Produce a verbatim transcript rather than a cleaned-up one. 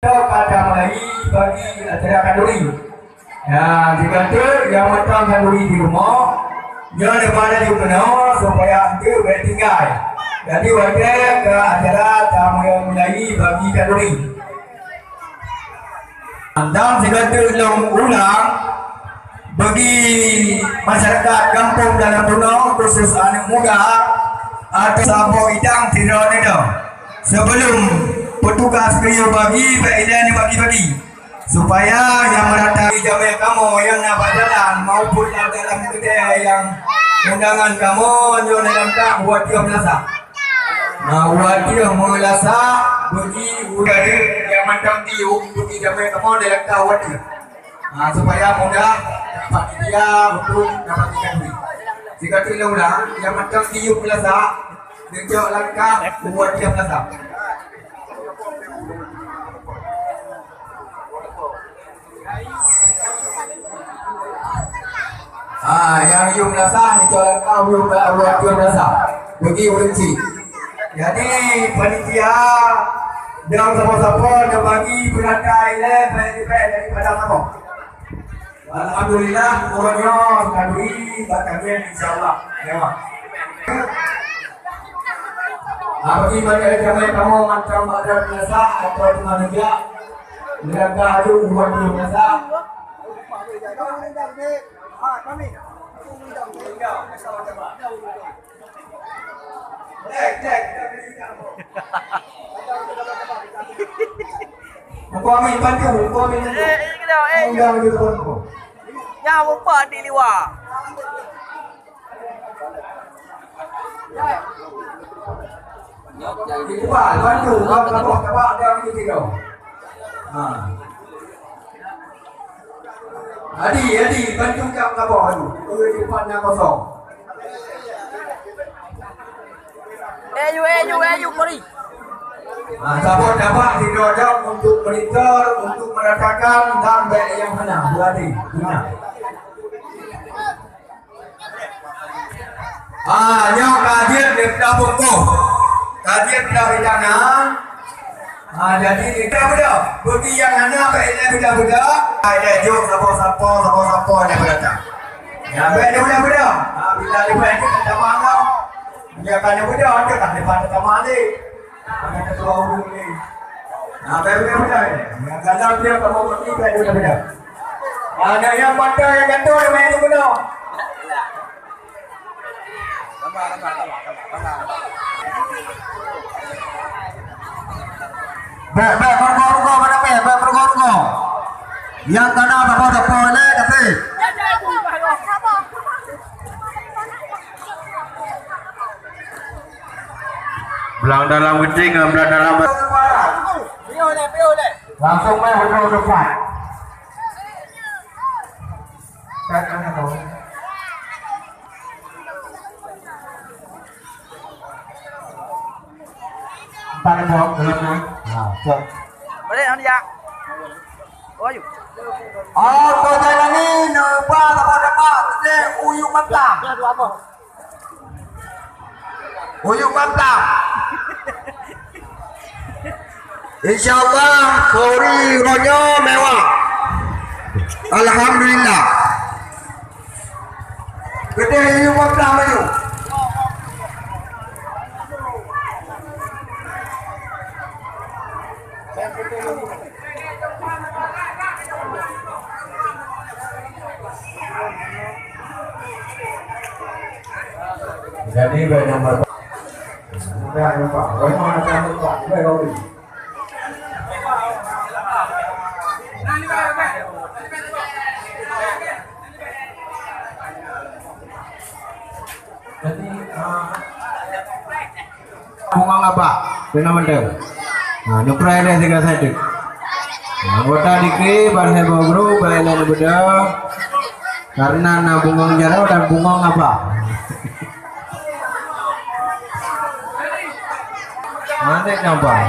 Kata mulai bagi acara kanduri. Nah, dibantu yang matang kanduri di rumah, nyoe lepas laju keunoe supaya enteuk bèk tinggai. Jadi watèe ka acara tamulai bagi kanduri. Dan sigoe teuk lôn ulang, bagi masyarakat gampông Dalam Bunoe, khusus aneuk muda, atau saboh idang sidroe nyoe. Sebelum petugas geuyue bagi, bèk ilèe neubagi-bagi. Supaya nyang meurata jamèe kamoe nyang na bak jalan maupun lam dalam keudè nyang undangan kamoe nyoe lam kah dua ploh meulasak. Nah, watèe meulasak, bagi udara nyang mantong tiup, bagi jamèe kamoe dalam kah watèe. Nah, supaya mudah dapat dia untuk dapat ikan duri. Jika tidak ulang, nyang mantong tiup meulasak, geucok langkah, watèe meulasak. Ah, nyang yum rasa, ni cok langkah yum, yum rasa. Bagi ureueng cit. Jadi, panitia dan sapo-sapo nyang bagi peurata ilèe, baik-baik daripada kamoe. Alhamdulillah, uroe nyoe kanduri bak kami, insya Allah. Ya, Mak. Ah, bagi banyak jamèe kamoe mantong bak dalam meulasak atau teuma neujak, meulaga aju buat di meulasak. Muka Amin bantu, muka Amin bantu. Eh, eh, kena, eh. Undang di depan tu. Ya, muka di luar. Iqbal, bantu, kau tabah, tabah dia ni tiga. Ha. Adi, Adi, bantu kau tabah tu. Tunggu di depan yang kosong. Eh, you, eh, you, eh, you, kori. Ha, tabah, tabah, tiga jam untuk monitor, untuk meratakan dan bèk nyang hana, berarti, benar. Ah, nyoe ka jeuet daripada bungkôh. Ka jeuet daripada hidangan. Ah, jadi, kita beda. Bagi nyang hana, bèk ilèe beda-beda. Ah, ilèe jok sapo-sapo, sapo-sapo nyang beudatang. Nyang bèk ilèe beda-beda. Ah, bila ilèe beda, kita tamah lah. Nyang kana beda, kita tak dapat tamah lagi. Nah, beda-beda. Yang dalam dia kamu putih, beda-beda. Ada yang patah, yang jatuh, yang main itu benar. Bèk, bèk, peurugoe-rugoe, bèk, bèk, peurugoe-rugoe. Nyang kana sapo-sapo lé, tapi. Blang dalam geuting, blang dalam. Langsung main betul depan. Empat ekor, belum naik. Nah, cok. Balik, Hamzah. Oh, yuk. Oh, kau jalan ni, nampak, nampak, nampak. Dia uyuk mantap. Uyuk mantap. Insya Allah, kori ronyo mewah. Alhamdulillah. Gede uyuk mantap maju. Jadi, bèk nyang ba-, udah nampak. Bagaimana cara nampak? Udah, kau beri. Jadi, ah, Bungong Abah, keunoe mantong. Ha, neupreh lé sigoe satu. Ha, anggota dikri, ban heboh guru, baik lé neubeudôh. Karena na bungong jaroe dan bungong Abah. Mana nyang Abah?